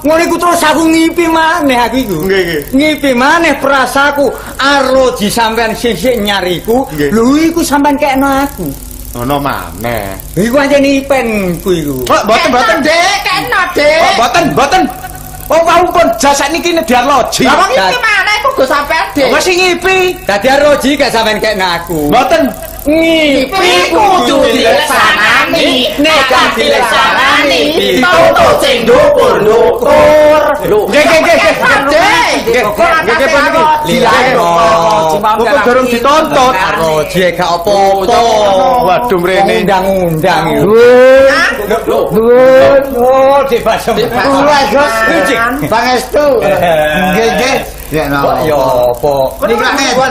Ngono iku terus aku ngipi maneh aku iku. Nggih, nggih. Ngipi maneh prasaku arloji sampean sisik nyariku. Lho iku sampean kekno aku. Ono maneh. Iku ancen ipenku iku. Kok mboten mboten, Dik, kekno, Dik. Kok mboten mboten. Oh, wau pun jasa niki nedhi arloji. Lah wong iki maneh iku go sampean, Dik. Wis ngipi. Dadi arloji gak sampean kekno aku. Mboten. Ngipi kudu dileksanani, nek gak dileksanani dituntut sing ndukur-ndukur. Lho, nggih nggih nggih. Nggih, nggih pun iki. Lilakno. Kok durung dituntut. Arloji gak apa-apa. Waduh mrene. Undang-undang iku. Lho, Oh, dibasem. Kula Gus pangestu. Nggih, nggih. Ya Kok ya apa? Niki lak ngeten.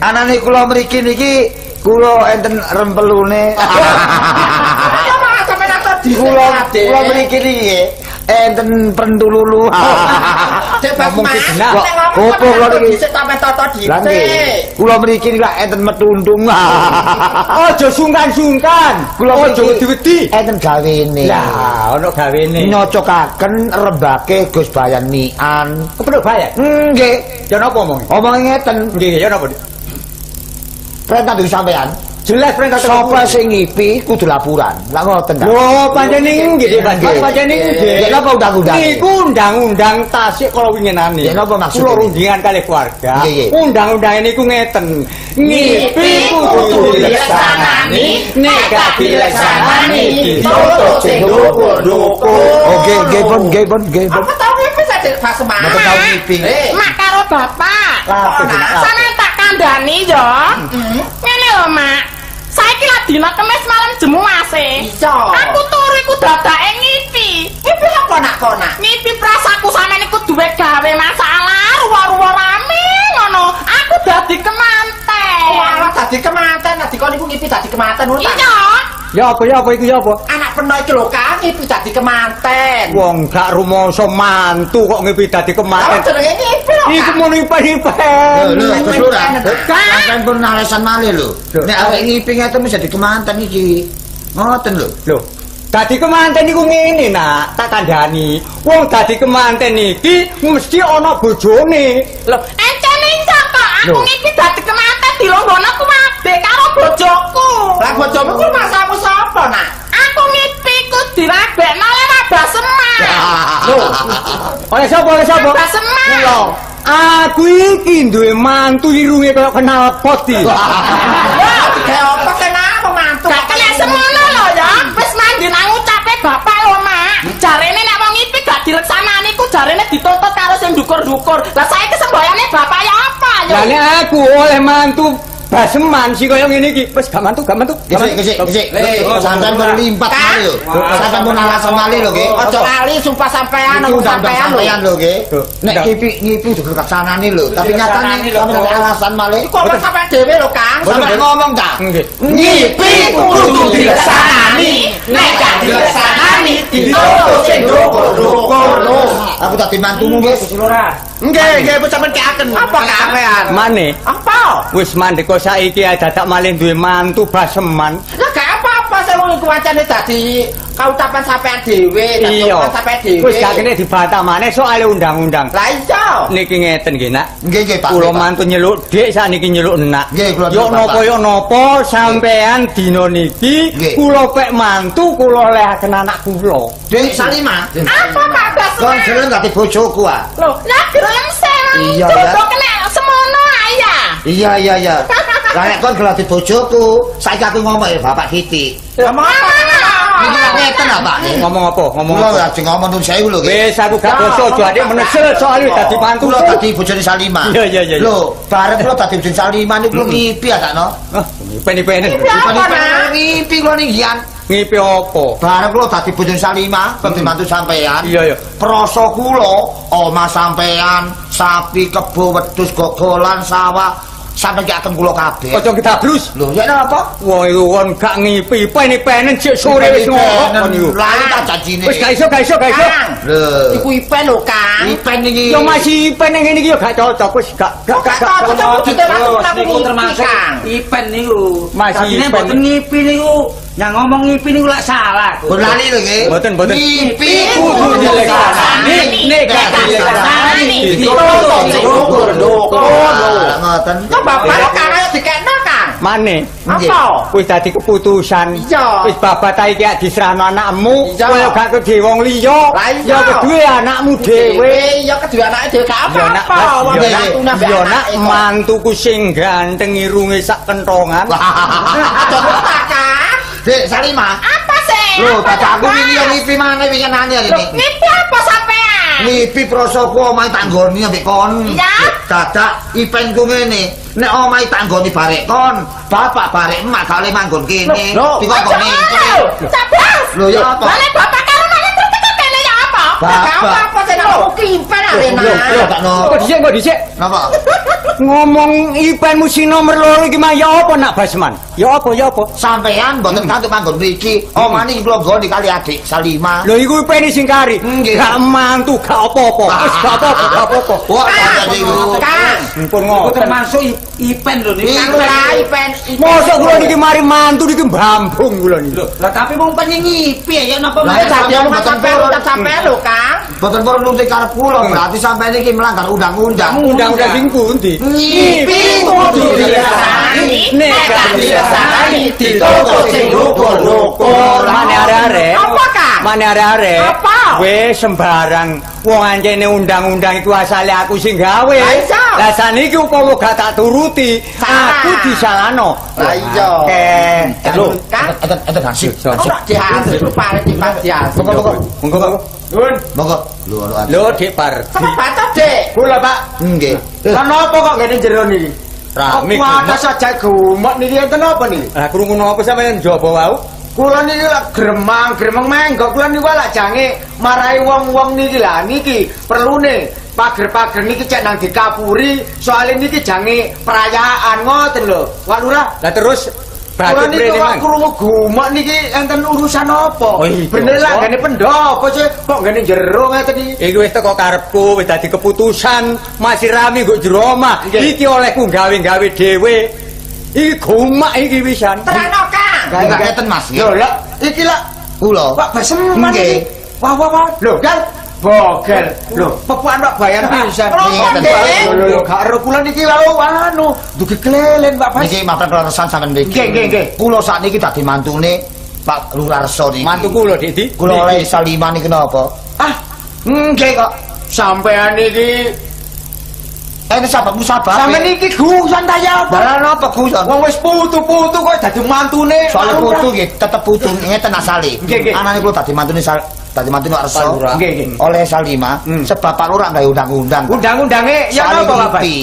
Anane kula mriki niki kula enten rempelune. Ya malah sampean atur dhisik, Kula Dik. kula mriki niki enten pentululu. Dek Bas Ngomong Mas, sih benar. nek ngomong Opo kula atur niki? dhisik sampean toto Lah nggih. dhisik. Kula mriki niki lak enten metundung. Aja sungkan-sungkan. Kula aja mriki wedi-wedi. Enten gawene. Lah, ono gawene. Nyocokaken rembake Gus Bayan Mian. Kepethuk Bayan. Nggih. Ya napa omonge? Omonge ngeten, Nggih, ya napa? Dik? Perintah dari sampean. Jelas perintah Sapa sing ngipi kudu laporan. Lah ngoten ta. Lho, pancen nggih, Pak. Pancen nggih. Ya napa undang-undang? Niku undang-undang tasik kala winginane. Ya napa maksudnya? Kula rundingan kalih keluarga. Nggih, nggih. Undang-undang niku ngeten. Ngipi kudu dileksanani, nek gak dileksanani dituntut sing ndukur-ndukur. Oh, nggih, nggih pun, nggih pun, nggih pun. Apa tau ngipi sa Dik Bas Mas? Mboten tau ngipi. Mak karo bapak. Lah, Sampeyan tak kandhani ya. Ngene lho, Mak. Saiki lah dina Kemis malam jemuase. Iya. Aku turu iku dadake ngipi. Ngipi apa nak kona? Ngipi prasaku sampeyan iku duwe gawe masalah ruwa-ruwa rame ngono. Aku dadi kemanten. Walah dadi kemanten, dadi kon iku ngipi dadi kemanten ngono ta? Iya. Ya apa ya apa iku ya apa? Anak peno iki lho Kang ngipi dadi kemanten. Wong gak rumangsa mantu kok ngipi dadi Lah kemanten. jenenge ngipi lho. Iku muni ipen-ipen. Lho, Gus Lurah. Kang. Sampeyan pun alasan malih lho. Nek awake ngipi ngeten mesti dadi kemanten iki. Ngoten lho. Lho, dadi kemanten iku ngene nak, tak kandhani. Wong dadi kemanten iki mesti ana bojone. Lho, encen encen kok aku Lho. ngipi dadi kemanten dilonggono kuwabe karo bojoku. Lah bojomu ku masamu sapa nak? Aku ngipi ku dirabekno oleh Abah Semar. Lho. Oleh sapa oleh sapa? Abah Semar. Kula. Aku iki duwe mantu irunge kaya knalpot iki. Wah, digawe apa kena apa mantu? Gak kena semono lho ya. Wis mandi nang ucape bapak lho, Mak. Jarene nek wong ngipi gak dileksanani ku jarene dituntut karo sing ndukur-ndukur. Lah saiki semboyane bapak ya apa ya? Lah nek aku oleh mantu Baseman sing kaya ngene iki wis gak mantu, gak mantu. Gesik, gesik, gesik. Sampeyan pun limpat malih lho. Sampeyan pun alasan malih lho nggih. Aja lali sumpah sampean Iki undang-undang sampeyan lho nggih. Nek ngipi udah kelaksanane lho, tapi nyatane sampeyan alasan malih. Iku omong sampean dhewe lho, Kang. Sampeyan ngomong ta? Nggih. Ngipi kudu dileksanani, nek gak dileksanani ditutup sing dukur-dukur. Aku dadi mantumu wis. Nggih, nggih, pun sampean kekaken. Apa sampean? Mane Apa? wis mandeka saiki dadak malih duwe mantu Baseman. Lah gak apa-apa sing wong iku wancane dadi kaucapan sampean dhewe, dadi Iya. omongan sampean dhewe. Wis gak kene dibantah maneh soal undang-undang. Lah iya. Niki ngeten nggih, Nak. Nggih, nggih, Pak. Kula mantu nyeluk Dik sakniki nyeluk Nak. Nggih, kula Yo nyeluk napa Bapak. yo napa sampean dina niki Nggih. kula pek mantu kula lehaken anak kula. Dek Salima. Apa Pak Kon Basman? gelem dadi bojoku ah. Loh, lah gelem sih Iya, ya. jodoh kena semono ah, ya. Iya, iya, iya. Lah nek kon gelem dadi bojoku, saiki aku ngomong ya Bapak Siti. Ngomong apa? Iki lak ngeten ah, Pak. Ngomong apa? Ngomong Kula apa? lajeng ngomong nun sewu lho nggih. Wis aku gak basa aja adik menesel soalnya dadi mantu. Kula dadi bojone Salima. Iya, iya, iya, iya. Lho, bareng kula dadi bojone Salima niku kula ngipi ah sakno. Ah, peni-peni. Apa, Nak? Ngipi kula ninggian. Ngipi apa? Bareng kula dadi bojone Salima, dadi mantu sampean. Iya, iya. Prasa kula omah sampean, sapi, kebo, wedhus, gogolan, sawah sampe kekaken kula kabeh. Aja ketablus. Lho, ya napa? Wong iku kon gak ngipi, peni-penen sik sore wis ngorok kon iku. Lali tak janjine. Wis gak iso, gak iso, gak iso. Kang. Lho. Iku ipen lho, Kang. Ipen iki. Yo masih ipen yang ngene iki yo gak cocok wis gak gak Gak gak. cocok wujute mantu aku Niku ngipi, termasuk Kang. ipen niku. Masih Dadine ipen. mboten ngipi niku, yang ngomong ngipi niku lak salah. Pun lali lho nggih. Mboten, mboten. Ngipi Kudu dileksanani, nek gak dileksanani Ditutup sing dukur-dukur. Lah ngoten. Kok bapak lho Kang ayo dikekno, Kang. Mane Apa? wis dadi keputusan. Iya. Wis babat iki diserahno anakmu, Iya. kowe gak kedhe wong liya. Lah iya. Ya kedue anakmu dhewe. Ya kedue anake dhewe gak Ya nak, apa-apa. Wong ya nak, mantune ambek ya nak anake kok. mantuku sing ganteng irunge sak kentongan. Aja ngono, Kang. Dek Salima. Apa sih? Lho, Apa, bapak aku Bapak? wingi yo ngipi maneh winginane Loh, iki. ngipi apa sampean? Ngipi prasaku omahe tanggoni ambek kon. Iya. Dadak ipenku ngene. Nek omahe tanggoni barek kon, bapak barek emak gak oleh manggon kene. Lho, Dikon Aja ngono. Cabas. Lho, ya apa? Lah nek bapak karo maneh terus teko kene ya apa? Gak Bapak. apa-apa sing aku kipen arena. Lho, Pak No. Kok dhisik, kok dhisik? Napa? Ngomong ipenmu sing nomor loro iki mah ya apa nak Basman? Ya apa ya apa? Sampean mboten kantuk manggon mriki. Omahe iki kula nggoni kali adik Salima. Lho iku ipene sing kari. Nggih. Gak mantu, gak apa-apa. Wis gak apa-apa, gak apa-apa. Wah, tadi iku. Kang. Pun Niku ngoten. termasuk ipen lho niku. Kang lah ipen. Mosok kula niki mari mantu niki mbambung kula niki. Lho, lah tapi wong pengen ngipi ya napa Lah, Lah dadi sampean omongan mboten sampean purun. ucap sampean lho, Kang. Mboten purun nuruti karep kula, berarti sampean iki melanggar undang-undang. Undang-undang sing pundi? Ngipi kudu dileksanani, Nek gak dileksanani, ditutup sing dukur-dukur. Mane arek-arek. Apa, Kang? Mane arek-arek. Apa? Wis sembarang wong ancene undang-undang iku asale aku sing gawe. Lah iya. Lah saniki upama gak tak turuti, Salah. aku disalahno. Lah iya. Oke. Lho, Kang. Enten enten hasil. Ora dihasil rupane timbang dihasil. Monggo monggo. Monggo, monggo. Nuwun. Monggo. Lho ono Lho, Dik Pardi. Sama baca, Dik. Kula, Pak. Nggih. Lah napa kok ngene jero niki? Rame, Kok kuwatas saja gumek niki enten apa niki? Lah krungu napa sampeyan njaba wau? Kula niki lak gremang-gremeng menggok kula niku lak jange marai wong-wong niki lah niki perlune pager-pager niki cek nang dikapuri soalnya niki jange perayaan ngoten lho. Wak Lurah, Lah terus kula badhe niki mrene kok mang. krungu gumek niki enten urusan apa? Oh, iya. Bener lah gane pendopo sih kok gane jero ngeten iki. Iki wis teko karepku, wis dadi keputusan, masih rame nggo jero omah. Nggih. Iki olehku gawe-gawe dhewe. Iki gomak iki wisan. Terangno, Kang. Enggak ngeten Mas nggih. Lho lah iki lak Kula. Pak Baseman Nggih. iki. Wah wah wah. Lho, kan bogel. Lho, pepukan Pak bayar pisan. Rokok, Dik. Lho lho, gak ero kula niki wau anu, dugi kelelen Pak Bas. Niki mapan kula resan sampean mriki. Nggih, nggih, nggih. Kula sakniki dadi mantune Pak Lurah Reso niki. Mantu kula Dik Di. Kula oleh Salima niki napa? Ah, Nggih kok. sampean iki Eh sababmu sabab. sampean iki guyon ta ya apa? Lah napa guyon? Wong wis putu-putu kok dadi mantune. Soale Pak Lurah. putu nggih tetep putu ngeten asale. Nggih, nggih. Anane kula dadi mantune dadi mantune Pak Pak Reso. Lurah. Nggih, nggih. Oleh Salima sebab Pak Lurah gawe undang-undang. Undang-undange ya Soale napa Pak Bas? ngipi.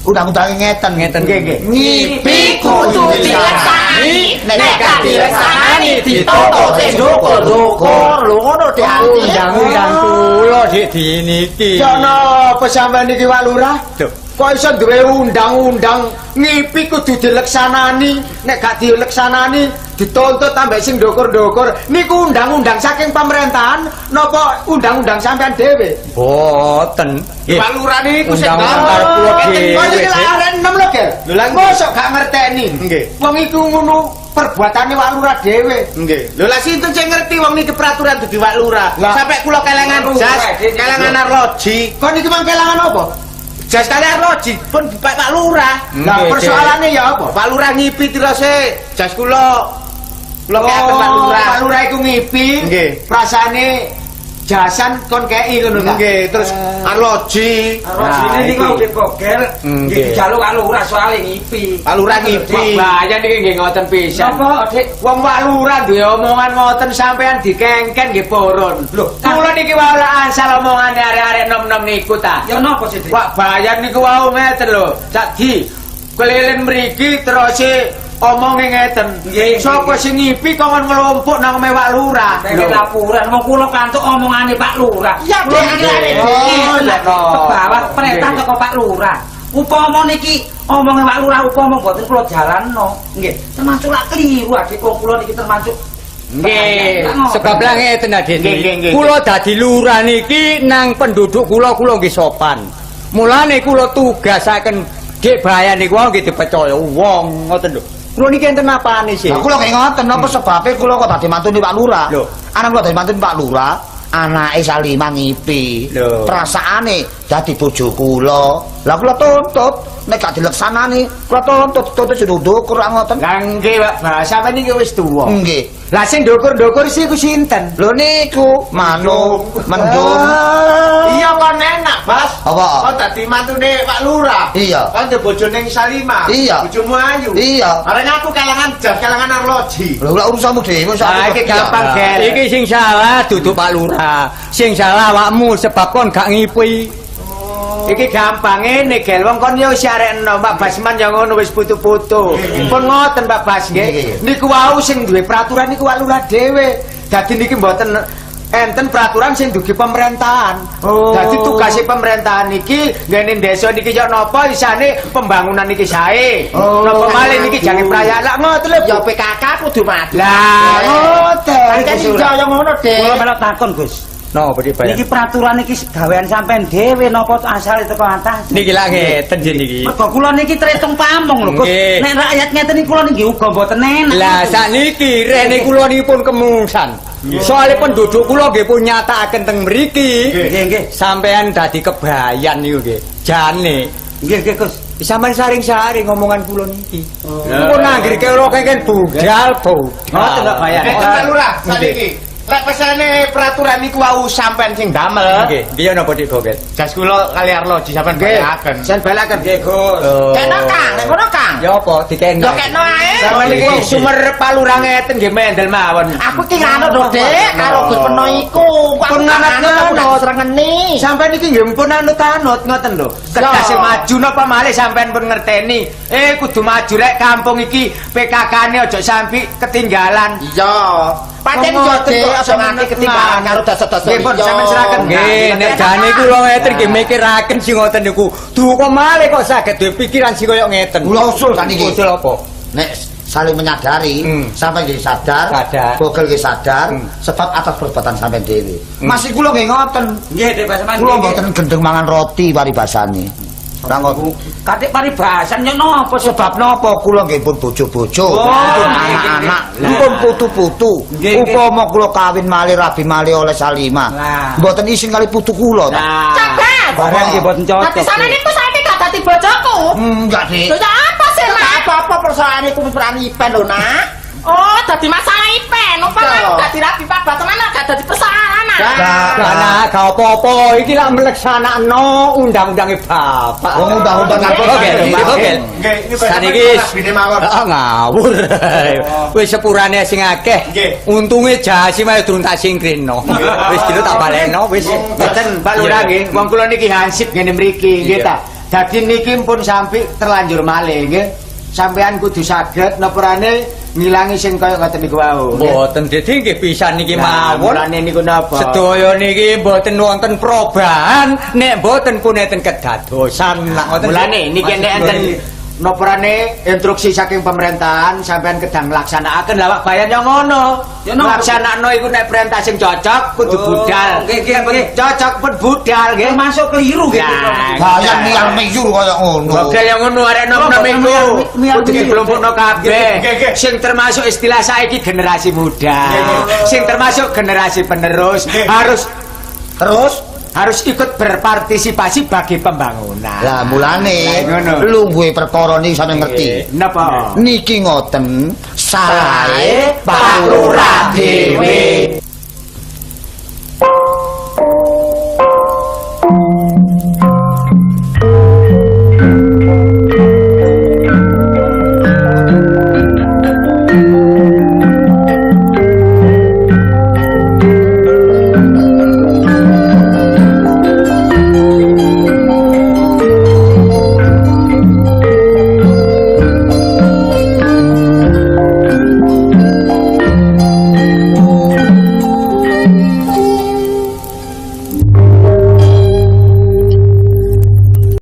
Undang-undange ngeten. Ngeten. Nggih, nggih. Ngipi kudu dileksanani, nek gak dileksanani dituntut sing Ndukur-ndukur lho ngono Dik Andi. Undang-undang kula Dik diniki. Ya napa sampean niki Pak Lurah? Kok iso duwe undang-undang ngipi kudu dileksanani, nek gak dileksanani dituntut ambek sing ndukur-ndukur. Niku undang-undang saking pemerintahan napa undang-undang sampean dhewe? Boten. Pak Lurah niku sing Undang-undang karep kula dhewe. Kok iki lak arek enom lho, Gel. Lho lah mosok gak ngerteni. Nggih. Wong iku ngono perbuatane Pak Lurah dhewe. Nggih. Lho lah sinten sing ngerti wong niki peraturan dudu Pak Lurah. Sampai kula kelangan jas, kelangan arloji. Kon iki mang kelangan apa? Jas kali arloji pun Pak Lurah. Lah persoalane ya apa? Pak Lurah ngipi terus jas kula. Kula keaken Pak Lurah. Pak Lurah iku ngipi. Nggih. Rasane jasan kon kei ngono ta. Nggih, terus arloji. Arlojine niku mau dibogel, nggih dijaluk Pak Lurah soalé ngipi. Pak Lurah ngipi. Bahaya niki nggih ngoten pisan. Napa, Dik? Wong Pak Lurah duwe omongan ngoten sampean dikengken nggih purun. Lho, kula niki wae ora asal omongane arek-arek nom-nom niku ta. Ya napa sih, Dik? Pak Bayan niku wau ngeten lho. Sak di keliling mriki terus omonge ngeten. Sapa sing ngipi kok nglumpuk nang omahe Pak Lurah. Pengen laporan wong kula kantuk omongane Pak Lurah. Ya Dik Andi. Oh, lha Kebawah perintah teko Pak Lurah. Upama niki omonge Pak Lurah upama mboten kula jalanno. Nggih, termasuk lak kliru adik wong kula niki termasuk. Nggih, sebab lah ngeten Dik. Kula dadi lurah niki nang penduduk kula kula nggih sopan. Mulane kula tugasaken Dik Bayan niku nggih dipercaya wong ngoten lho. Kula niki enten apane sih? Lah kula nggih ngoten, napa sebabe kula kok dadi mantune Pak Lurah? Lho. Anak kula dadi mantune Pak Lurah, anake Salima ngipi. Perasaane dadi bojo kula. Lah kula tuntut, nek gak dileksanani, kula tuntut tuntut sing ndukur ngoten. Lah nggih, Pak. Bah, sampean niki wis tuwa. Nggih. Lah sing ndukur-ndukur sih iku sinten? Lho niku manuk, mendung. Iya kon enak, Bas. Apa? Kon dadi mantune Pak Lurah. Iya. Kon duwe bojone Salima. Iya. Bojomu ayu. Iya. Bareng aku kalangan jas, kalangan arloji. Lho lha urusanmu dhewe wis Lah iki gampang, Gel. Iki sing salah duduk Pak Lurah. Sing salah awakmu sebab kon gak ngipi. Iki gampang ngene, Gel. Wong kon yo wis arek enom, Pak Basman yo ngono wis putu-putu. Pun ngoten Pak Bas nggih. Niku wau sing duwe peraturan niku Pak Lurah dhewe. Dadi niki mboten enten peraturan sing dugi pemerintahan. Dadi tugase pemerintahan niki nggene desa niki yo napa isane pembangunan niki sae. Napa malih niki jange perayaan. Lah ngoten lho. Ya PKK kudu maju. Lah ngoten. Pancen iya ya ngono, Dik. Kula melok takon, Gus. Napa Dik Bayan? Niki peraturan niki gawean sampean dhewe napa asale teko atas? Niki lak ngeten sih niki. Mergo kula niki tretung pamong lho, Gus. Nek rakyat ngeten niki kula niki uga mboten enak. Lah sakniki rene kula niki pun kemungsan. Soale penduduk kula nggih pun nyatakaken teng mriki. Nggih, nggih. Sampean dadi kebayan niku nggih. Jane. Nggih, nggih, Gus. Sampeyan saring-saring ngomongan kula niki. Pun anggere kula kengken budal, budal. Ngoten Pak Bayan. Pak Lurah, sakniki. Lek pesane peraturan niku wau sampean sing damel. Nggih, piye napa Dik Bogel? Jas kula kali arloji sampean balakaken. Sampeyan balakaken nggih, Gus. Kena Kang, nek ngono Kang. Ya apa dikene? Yo kekno ae. Sampeyan iki sumerep Pak Lurah ngeten nggih mendel mawon. Aku iki nganut lho, Dik, karo Gus Peno iku. Aku nganut srengeni. Sampeyan iki nggih pun anut-anut ngoten lho. Kedase maju napa malih sampeyan pun ngerteni. Kudu maju rek kampung iki PKK-ne aja sampe ketinggalan. Iya. Pancen yo Dik, aja nganti ketinggalan karo dasa-dasa. Nggih pun sampeyan seraken. Nggih, nek jane kula ngeten nggih mikiraken sing ngoten niku. Duka malih kok saged duwe pikiran sing koyo ngeten. Kula usul sakniki. Usul apa? Nek saling menyadari, sampeyan nggih sadar, Bogel nggih sadar sebab atas perbuatan sampeyan dhewe. Masih kula nggih ngoten. Nggih, Dik Basman. Kula mboten gendeng mangan roti paribasane. Ora ngoten. Katik paribasan yo napa sebab napa kula nggih pun bojo-bojo, pun anak-anak, pun putu-putu. Upama kula kawin malih rabi malih oleh Salima. Mboten isin kali putu kula ta. Barang nggih mboten cocok. Dadi sampeyan niku saiki gak dadi bojoku. Enggak, Dik. Lho ya apa sih, Nak? Apa-apa persoalan iku persoalan Ipen lho, Nak. Oh, dadi masalah Ipen. Umpama aku gak dirabi Pak Basman gak dadi persoalan, Nak. Gak gak apa-apa, iki lak meleksanakno undang-undange bapak. Wong undang-undang apa? Oke, oke. Saniki heeh ngawur. Wis sepurane sing akeh. Untunge jasi wae durung tak singkrino. Wis dilo tak balekno wis. Mboten Pak Lurah nggih, wong kula niki hansip ngene mriki nggih ta. Dadi niki pun sampai terlanjur malih nggih. Sampean kudu saged noporane ngilangi sing kaya ngoten niku wau. Mboten dadi nggih pisan niki Nah, mawon. mulane niku napa? Sedaya niki mboten wonten perubahan nek mboten pun enten kedadosan lak ngoten. Mulane niki nek enten noporane instruksi saking pemerintahan sampean kedah nglaksanakaken lha wak bayan yo ngono. Ya napa? Nglaksanakno iku nek perintah sing cocok kudu Oh, budal. nggih, nggih, nggih. Cocok pun budal nggih. Termasuk keliru gitu. Nah, Bayan miyar miyur kaya ngono. Oke yang ngono arek nom-nom iku kudu dikelompokno kabeh. Nggih, nggih. Sing termasuk istilah saiki generasi muda, sing termasuk generasi penerus harus Terus harus ikut berpartisipasi bagi pembangunan. lah mulane Lah, ngono. lungguhe perkara niki sampeyan ngerti. Napa? Niki ngoten salahe Pak Lurah dhewe.